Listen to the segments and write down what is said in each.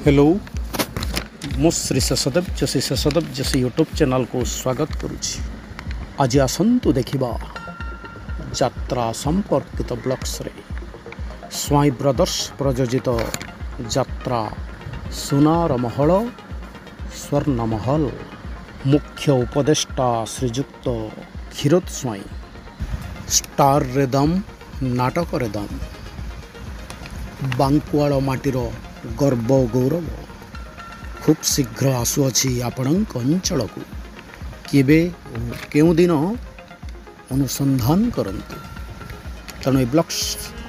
Hello, ମୁଁ Shri Sheshdev Joshi Sheshdev Joshi YouTube ଚ୍ୟାନେଲ୍କୁ ସ୍ୱାଗତ କରୁଛି। ଆଜି ଆସନ୍ତୁ ଦେଖିବା ଯାତ୍ରା ସମ୍ପର୍କିତ ବ୍ଲଗ୍ସରେ ସ୍ୱାଇଁ ବ୍ରଦର୍ସ ପ୍ରଯୋଜିତ ଯାତ୍ରା ସୁନାର ମହଳ ସ୍ୱର୍ଣ୍ଣମହଲ। ମୁଖ୍ୟ ଉପଦେଷ୍ଟା ଶ୍ରୀଯୁକ୍ତ କ୍ଷୀରୋଦ ସ୍ୱାଇଁ। ଷ୍ଟାରରେ ଦମ୍, ନାଟକରେ ଦମ୍। ବାଙ୍କୁଆଳ ମାଟିର ଗର୍ବ ଗୌରବ ଖୁବ୍ ଶୀଘ୍ର ଆସୁଅଛି ଆପଣଙ୍କ ଅଞ୍ଚଳକୁ। କେବେ ଓ କେଉଁଦିନ ଅନୁସନ୍ଧାନ କରନ୍ତୁ। ତେଣୁ ଏ ବ୍ଲଗ୍ସ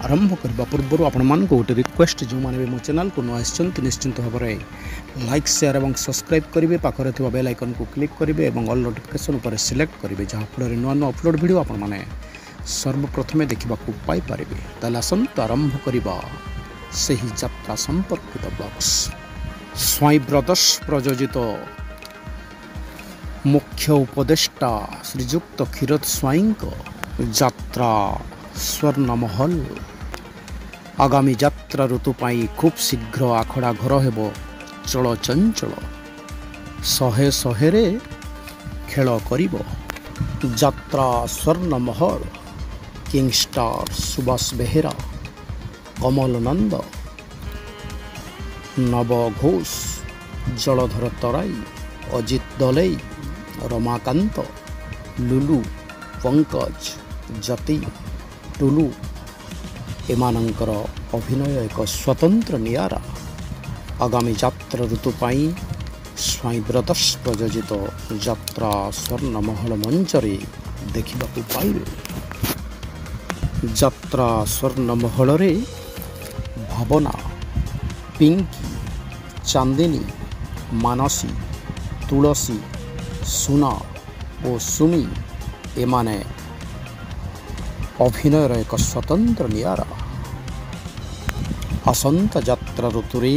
ଆରମ୍ଭ କରିବା ପୂର୍ବରୁ ଆପଣମାନଙ୍କୁ ଗୋଟେ ରିକ୍ୱେଷ୍ଟ, ଯେଉଁମାନେ ବି ମୋ ଚ୍ୟାନେଲକୁ ନୂଆ ଆସିଛନ୍ତି ନିଶ୍ଚିନ୍ତ ଭାବରେ ଲାଇକ୍, ସେୟାର ଏବଂ ସବସ୍କ୍ରାଇବ୍ କରିବେ। ପାଖରେ ଥିବା ବେଲ୍ ଆଇକନ୍କୁ କ୍ଲିକ୍ କରିବେ ଏବଂ ଅଲ୍ ନୋଟିଫିକେସନ୍ ଉପରେ ସିଲେକ୍ଟ କରିବେ, ଯାହାଫଳରେ ନୂଆ ନୂଆ ଅପଲୋଡ଼ ଭିଡ଼ିଓ ଆପଣମାନେ ସର୍ବପ୍ରଥମେ ଦେଖିବାକୁ ପାଇପାରିବେ। ତାହେଲେ ଆସନ୍ତୁ ଆରମ୍ଭ କରିବା ସେହି ଯାତ୍ରା ସମ୍ପର୍କିତ ବ୍ଲଗ୍ସ। ସ୍ୱାଇଁ ବ୍ରଦର୍ସ ପ୍ରଯୋଜିତ ମୁଖ୍ୟ ଉପଦେଷ୍ଟା ଶ୍ରୀଯୁକ୍ତ କ୍ଷୀରୋଦ ସ୍ୱାଇଁଙ୍କ ଯାତ୍ରା ସ୍ୱର୍ଣ୍ଣମହଲ। ଆଗାମୀ ଯାତ୍ରା ଋତୁ ପାଇଁ ଖୁବ୍ ଶୀଘ୍ର ଆଖଡ଼ା ଘର ହେବ ଚଳଚଞ୍ଚଳ। ଶହେ ଶହେରେ ଖେଳ କରିବ ଯାତ୍ରା ସ୍ୱର୍ଣ୍ଣମହଲ। କିଙ୍ଗ ଷ୍ଟାର ସୁବାସ ବେହେରା, କମଲ ନନ୍ଦ, ନବ ଘୋଷ, ଜଳଧର ତରାଇ, ଅଜିତ ଦଲେଇ, ରମାକାନ୍ତ, ଲୁଲୁ, ପଙ୍କଜ, ଯତି, ଟୁଲୁ ଏମାନଙ୍କର ଅଭିନୟ ଏକ ସ୍ୱତନ୍ତ୍ର ନିଆରା। ଆଗାମୀ ଯାତ୍ରା ଋତୁ ପାଇଁ ସ୍ୱାଇଁ ବ୍ରଦର୍ସ ପ୍ରଯୋଜିତ ଯାତ୍ରା ସ୍ୱର୍ଣ୍ଣମହଲ ମଞ୍ଚରେ ଦେଖିବାକୁ ପାଇବେ। ଯାତ୍ରା ସ୍ୱର୍ଣ୍ଣମହଳରେ ଭାବନା, ପିଙ୍କି, ଚାନ୍ଦିନୀ, ମାନସୀ, ତୁଳସୀ, ସୁନା ଓ ସୁମି ଏମାନେ ଅଭିନୟର ଏକ ସ୍ୱତନ୍ତ୍ର ନିଆରା। ଆସନ୍ତା ଯାତ୍ରା ଋତୁରେ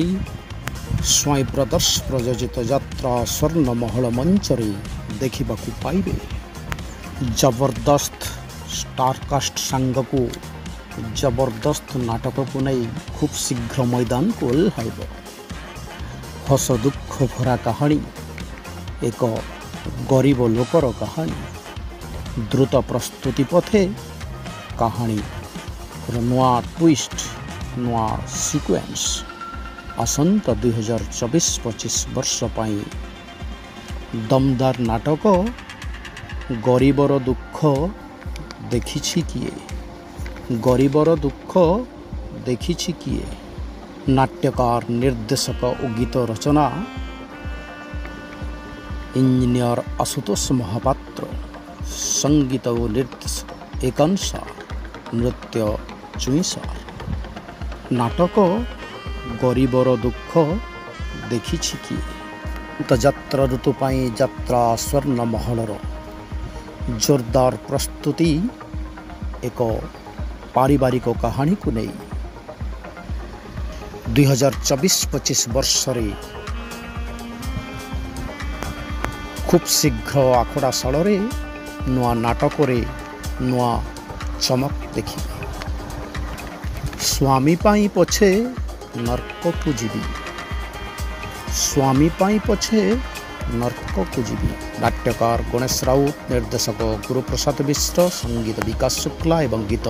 ସ୍ୱାଇଁ ବ୍ରଦର୍ସ ପ୍ରଯୋଜିତ ଯାତ୍ରା ସ୍ୱର୍ଣ୍ଣମହଳ ମଞ୍ଚରେ ଦେଖିବାକୁ ପାଇବେ। ଜବରଦସ୍ତ ଷ୍ଟାରକାଷ୍ଟ ସାଙ୍ଗକୁ ଜବରଦସ୍ତ ନାଟକକୁ ନେଇ ଖୁବ୍ ଶୀଘ୍ର ମଇଦାନକୁ ଓହ୍ଲାଇବ। ହସ ଦୁଃଖ ଭରା କାହାଣୀ, ଏକ ଗରିବ ଲୋକର କାହାଣୀ। ଦ୍ରୁତ ପ୍ରସ୍ତୁତି ପଥେ କାହାଣୀର ନୂଆ ଟ୍ୱିଷ୍ଟ, ନୂଆ ସିକ୍ୱେନ୍ସ। ଆସନ୍ତା 2024-25 ବର୍ଷ ପାଇଁ ଦମଦାର ନାଟକ ଗରିବର ଦୁଃଖ ଦେଖିଛି କିଏ, ଗରିବର ଦୁଃଖ ଦେଖିଛି କିଏ। ନାଟ୍ୟକାର, ନିର୍ଦ୍ଦେଶକ ଓ ଗୀତ ରଚନା ଇଞ୍ଜିନିୟର ଆଶୁତୋଷ ମହାପାତ୍ର, ସଙ୍ଗୀତ ଓ ନିର୍ଦ୍ଦେଶକ ଏକାଂଶ ସାର୍, ନୃତ୍ୟ ଚୁଇଁ ସାର୍। ନାଟକ ଗରିବର ଦୁଃଖ ଦେଖିଛି କିଏ। ତ ଯାତ୍ରା ଋତୁ ପାଇଁ ଯାତ୍ରା ସ୍ୱର୍ଣ୍ଣମହଲର ଜୋରଦାର ପ୍ରସ୍ତୁତି ଏକ ପାରିବାରିକ କାହାଣୀକୁ ନେଇ 2024-25 ବର୍ଷରେ ଖୁବ୍ ଶୀଘ୍ର ଆଖଡ଼ାଶାଳରେ ନୂଆ ନାଟକରେ ନୂଆ ଚମକ ଦେଖିବେ। ସ୍ୱାମୀ ପାଇଁ ପଛେ ନର୍କକୁ ଯିବି, ସ୍ୱାମୀ ପାଇଁ ପଛେ ନର୍କକୁ ଯିବି। ନାଟ୍ୟକାର ଗଣେଶ ରାଉତ, ନିର୍ଦ୍ଦେଶକ ଗୁରୁପ୍ରସାଦ ମିଶ୍ର, ସଙ୍ଗୀତ ବିକାଶ ଶୁକ୍ଲା ଏବଂ ଗୀତ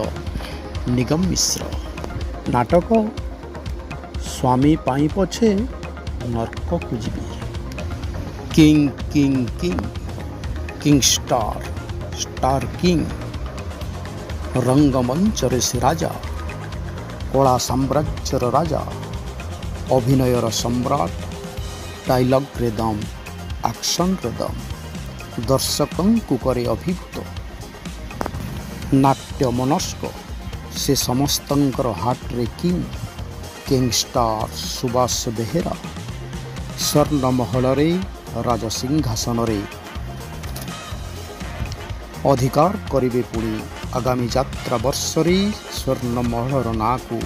ନିଗମ ମିଶ୍ର। ନାଟକ ସ୍ୱାମୀ ପାଇଁ ପଛେ ନର୍କକୁ ଯିବି। King king king, king star, star king. ରଙ୍ଗମଞ୍ଚରେ ସେ ରାଜା, କଳା ସାମ୍ରାଜ୍ୟର ରାଜା, ଅଭିନୟର ସମ୍ରାଟ। ଡାଇଲଗ୍ରେ ଦମ୍, ଆକ୍ସନ୍ରେ ଦମ୍, ଦର୍ଶକଙ୍କୁ କରେ ଅଭିଭୂତ। ନାଟ୍ୟ ମନସ୍କ ସେ ସମସ୍ତଙ୍କର ହାର୍ଟରେ କିଙ୍ଗ, କିଙ୍ଗ ଷ୍ଟାର ସୁବାସ ବେହେରା। ସ୍ୱର୍ଣ୍ଣମହଳରେ ରାଜସିଂହାସନରେ ଅଧିକାର କରିବେ ପୁଣି ଆଗାମୀ ଯାତ୍ରା ବର୍ଷରେ ସ୍ୱର୍ଣ୍ଣମହଳର ନାଁକୁ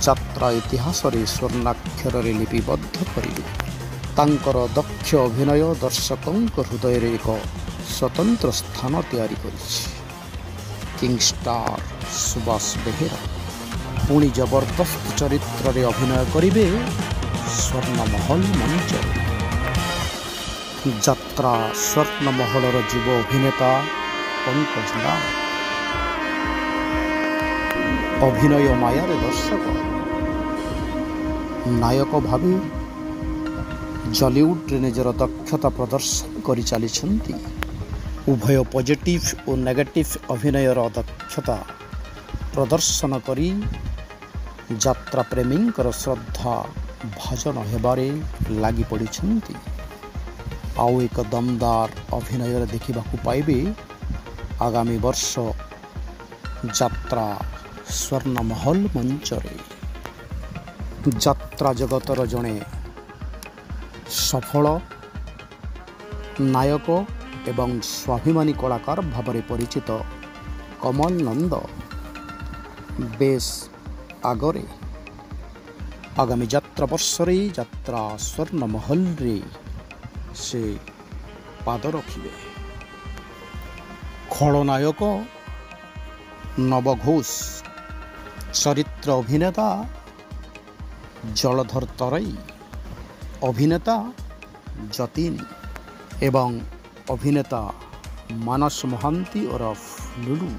ଯାତ୍ରା ଇତିହାସରେ ସ୍ୱର୍ଣ୍ଣାକ୍ଷରରେ ଲିପିବଦ୍ଧ କରିବେ। ତାଙ୍କର ଦକ୍ଷ ଅଭିନୟ ଦର୍ଶକଙ୍କ ହୃଦୟରେ ଏକ ସ୍ୱତନ୍ତ୍ର ସ୍ଥାନ ତିଆରି କରିଛି। କିଙ୍ଗ ଷ୍ଟାର ସୁବାସ ବେହେରା ପୁଣି ଜବରଦସ୍ତ ଚରିତ୍ରରେ ଅଭିନୟ କରିବେ ସ୍ୱର୍ଣ୍ଣମହଲ। ସ୍ୱର୍ଣ୍ଣମହଲ ମଞ୍ଚରେ। ଯାତ୍ରା ସ୍ୱର୍ଣ୍ଣମହଲର ଯୁବ ଅଭିନେତା ପଙ୍କଜ ନାଗ ଅଭିନୟ ମାୟାରେ ଦର୍ଶକ ନାୟକ ଭାବେ ଜଲିଉଡ଼ରେ ନିଜର ଦକ୍ଷତା ପ୍ରଦର୍ଶନ କରିଚାଲିଛନ୍ତି। ଉଭୟ ପଜିଟିଭ୍ ଓ ନେଗେଟିଭ୍ ଅଭିନୟର ଦକ୍ଷତା ପ୍ରଦର୍ଶନ କରି ଯାତ୍ରା ପ୍ରେମୀଙ୍କର ଶ୍ରଦ୍ଧା ଭାଜନ ହେବାରେ ଲାଗି ପଡ଼ିଛନ୍ତି। ଆଉ ଏକ ଦମଦାର ଅଭିନୟରେ ଦେଖିବାକୁ ପାଇବେ ଆଗାମୀ ବର୍ଷ ଯାତ୍ରା ସ୍ୱର୍ଣ୍ଣମହଲ ମଞ୍ଚରେ। ଯାତ୍ରା ଜଗତର ଜଣେ ସଫଳ ନାୟକ ଏବଂ ସ୍ୱାଭିମାନୀ କଳାକାର ଭାବରେ ପରିଚିତ କମଲ ନନ୍ଦ ବେଶ୍ ଆଗରେ ଆଗାମୀ ଯାତ୍ରା ବର୍ଷରେ ଯାତ୍ରା ସ୍ୱର୍ଣ୍ଣମହଲରେ ସେ ପାଦ ରଖିବେ। ଖଳନାୟକ ନବ ଘୋଷ, ଚରିତ୍ର ଅଭିନେତା ଜଳଧର ତରଇ, ଅଭିନେତା ଯତୀନ ଏବଂ ଅଭିନେତା ମାନସ ମହାନ୍ତି ଓରଫ ଲୁଲୁ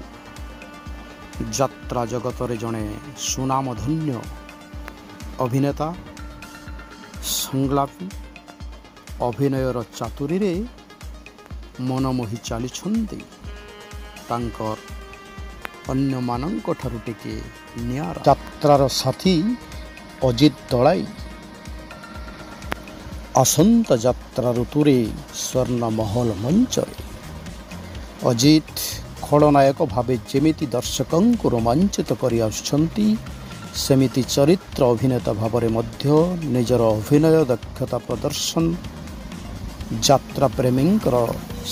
ଯାତ୍ରା ଜଗତରେ ଜଣେ ସୁନାମଧନ୍ୟ ଅଭିନେତା, ସଂଳାପୀ, ଅଭିନୟର ଚାତୁରୀରେ ମନମୋହି ଚାଲିଛନ୍ତି। ତାଙ୍କର ଅନ୍ୟମାନଙ୍କ ଠାରୁ ଟିକେ ନିଆରା। ଯାତ୍ରାର ସାଥୀ ଅଜିତ ଦଳାଇ ଆସନ୍ତା ଯାତ୍ରା ଋତୁରେ ସ୍ୱର୍ଣ୍ଣମହଲ ମଞ୍ଚରେ ଅଜିତ ଖଳନାୟକ ଭାବେ ଯେମିତି ଦର୍ଶକଙ୍କୁ ରୋମାଞ୍ଚିତ କରି ଆସୁଛନ୍ତି, ସେମିତି ଚରିତ୍ର ଅଭିନେତା ଭାବରେ ମଧ୍ୟ ନିଜର ଅଭିନୟ ଦକ୍ଷତା ପ୍ରଦର୍ଶନ ଯାତ୍ରା ପ୍ରେମୀଙ୍କର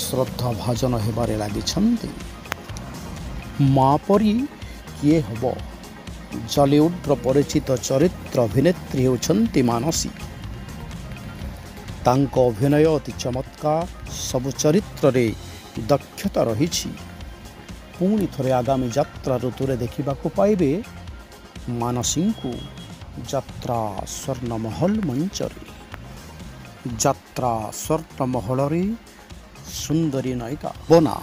ଶ୍ରଦ୍ଧା ଭାଜନ ହେବାରେ ଲାଗିଛନ୍ତି। ମା ପରି କିଏ ହେବ? ଜଲିଉଡ଼ର ପରିଚିତ ଚରିତ୍ର ଅଭିନେତ୍ରୀ ହେଉଛନ୍ତି ମାନସୀ। ତାଙ୍କ ଅଭିନୟ ଅତି ଚମତ୍କାର, ସବୁ ଚରିତ୍ରରେ ଦକ୍ଷତା ରହିଛି। ପୁଣି ଥରେ ଆଗାମୀ ଯାତ୍ରା ଋତୁରେ ଦେଖିବାକୁ ପାଇବେ ମାନସୀଙ୍କୁ ଯାତ୍ରା ସ୍ୱର୍ଣ୍ଣମହଲ ମଞ୍ଚରେ। ଯାତ୍ରା ସ୍ୱର୍ଣ୍ଣମହଲରେ ସୁନ୍ଦରୀ ନାୟିକା ବନା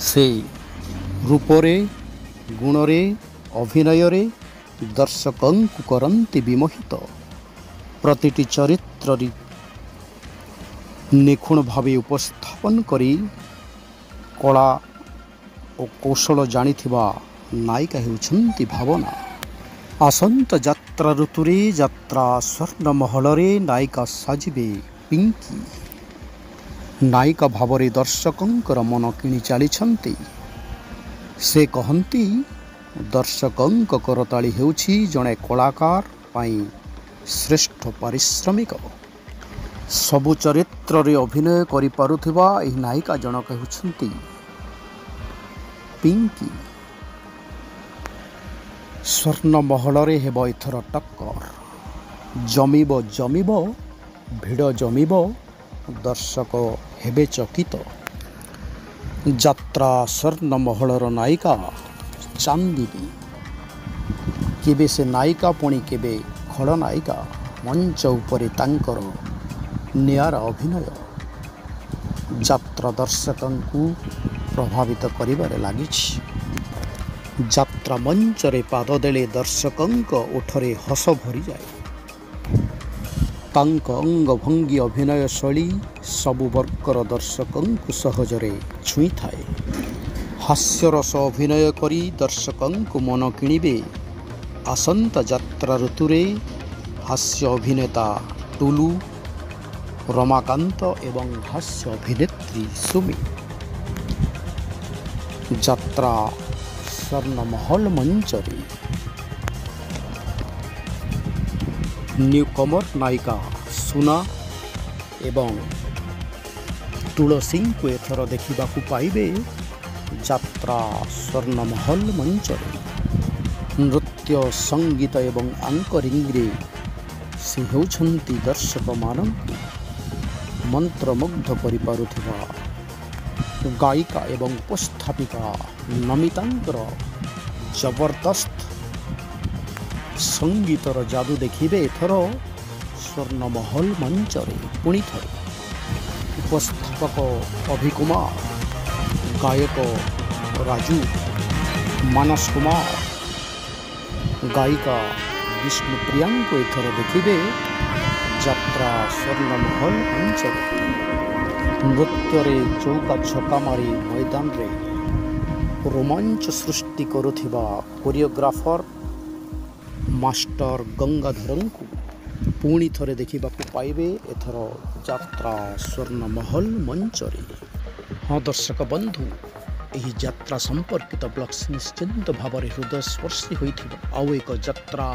ସେ ରୂପରେ, ଗୁଣରେ, ଅଭିନୟରେ ଦର୍ଶକଙ୍କୁ କରନ୍ତି ବିମୋହିତ। ପ୍ରତିଟି ଚରିତ୍ରରେ ନିଖୁଣ ଭାବେ ଉପସ୍ଥାପନ କରି କଳା ଓ କୌଶଳ ଜାଣିଥିବା ନାୟିକା ହେଉଛନ୍ତି ଭାବନା। ଆସନ୍ତା ଯାତ୍ରା ଋତୁରେ ଯାତ୍ରା ସ୍ୱର୍ଣ୍ଣମହଲରେ ନାୟିକା ସାଜିବେ ପିଙ୍କି। ନାୟିକା ଭାବରେ ଦର୍ଶକଙ୍କର ମନ କିଣି ଚାଲିଛନ୍ତି। ସେ କହନ୍ତି, ଦର୍ଶକଙ୍କ କରତାଳି ହେଉଛି ଜଣେ କଳାକାର ପାଇଁ ଶ୍ରେଷ୍ଠ ପାରିଶ୍ରମିକ। ସବୁ ଚରିତ୍ରରେ ଅଭିନୟ କରିପାରୁଥିବା ଏହି ନାୟିକା ଜଣକ ହେଉଛନ୍ତି ପିଙ୍କି। ସ୍ୱର୍ଣ୍ଣମହଲରେ ହେବ ଏଥର ଟକ୍କର। ଜମିବ ଜମିବ ଭିଡ଼ ଜମିବ, ଦର୍ଶକ ହେବେ ଚକିତ। ଯାତ୍ରା ସ୍ୱର୍ଣ୍ଣମହଲର ନାୟିକା ଚାନ୍ଦିନୀ। କେବେ ସେ ନାୟିକା, ପୁଣି କେବେ ଖଳନାୟିକା। ମଞ୍ଚ ଉପରେ ତାଙ୍କର ନିଆରା ଅଭିନୟ ଯାତ୍ରା ଦର୍ଶକଙ୍କୁ ପ୍ରଭାବିତ କରିବାରେ ଲାଗିଛି। ଯାତ୍ରା ମଞ୍ଚରେ ପାଦ ଦେଲେ ଦର୍ଶକଙ୍କ ଓଠରେ ହସ ଭରିଯାଏ। ତାଙ୍କ ଅଙ୍ଗଭଙ୍ଗୀ, ଅଭିନୟ ଶୈଳୀ ସବୁ ବର୍ଗର ଦର୍ଶକଙ୍କୁ ସହଜରେ ଛୁଇଁଥାଏ। ହାସ୍ୟରସ ଅଭିନୟ କରି ଦର୍ଶକଙ୍କୁ ମନ କିଣିବେ ଆସନ୍ତା ଯାତ୍ରା ଋତୁରେ ହାସ୍ୟ ଅଭିନେତା ଟୁଲୁ, ରମାକାନ୍ତ ଏବଂ ହାସ୍ୟ ଅଭିନେତ୍ରୀ ସୁମି। ଯାତ୍ରା ସ୍ୱର୍ଣ୍ଣମହଲ ମଞ୍ଚରେ ନ୍ୟୁକମର ନାୟିକା ସୁନା ଏବଂ ତୁଳସୀଙ୍କୁ ଏଥର ଦେଖିବାକୁ ପାଇବେ ଯାତ୍ରା ସ୍ୱର୍ଣ୍ଣମହଲ ମଞ୍ଚରେ। ନୃତ୍ୟ, ସଙ୍ଗୀତ ଏବଂ ଆଙ୍କରିଂରେ ସେ ହେଉଛନ୍ତି ଦର୍ଶକମାନଙ୍କୁ ମନ୍ତ୍ରମୁଗ୍ଧ କରିପାରୁଥିବା ଗାୟିକା ଏବଂ ଉପସ୍ଥାପିକା ନମିତାଙ୍କର ଜବରଦସ୍ତ ସଙ୍ଗୀତର ଯାଦୁ ଦେଖିବେ ଏଥର ସ୍ୱର୍ଣ୍ଣମହଲ ମଞ୍ଚରେ ପୁଣି ଥରେ। ଉପସ୍ଥାପକ ଅଭିକୁମାର, ଗାୟକ ରାଜୁ, ମାନସ କୁମାର, ଗାୟିକା ବିଷ୍ଣୁପ୍ରିୟାଙ୍କୁ ଏଥର ଦେଖିବେ ଯାତ୍ରା ସ୍ୱର୍ଣ୍ଣମହଲ ମଞ୍ଚରେ। ନୃତ୍ୟରେ ଚୌକା ଛକା ମାରି ମଇଦାନରେ ରୋମାଞ୍ଚ ସୃଷ୍ଟି କରୁଥିବା କୋରିଓଗ୍ରାଫର ମାଷ୍ଟର ଗଙ୍ଗାଧରଙ୍କୁ ପୁଣି ଥରେ ଦେଖିବାକୁ ପାଇବେ ଏଥର ଯାତ୍ରା ସ୍ୱର୍ଣ୍ଣମହଲ ମଞ୍ଚରେ। ହଁ ଦର୍ଶକ ବନ୍ଧୁ, ଏହି ଯାତ୍ରା ସମ୍ପର୍କିତ ବ୍ଲଗ୍ସ ନିଶ୍ଚିନ୍ତ ଭାବରେ ହୃଦୟସ୍ପର୍ଶୀ ହୋଇଥିବ। ଆଉ ଏକ ଯାତ୍ରା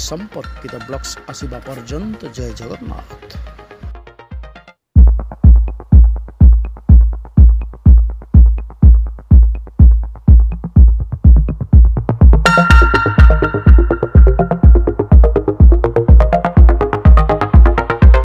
ସମ୍ପର୍କିତ ବ୍ଲଗ୍ସ ଆସିବା ପର୍ଯ୍ୟନ୍ତ ଜୟ ଜଗନ୍ନାଥ।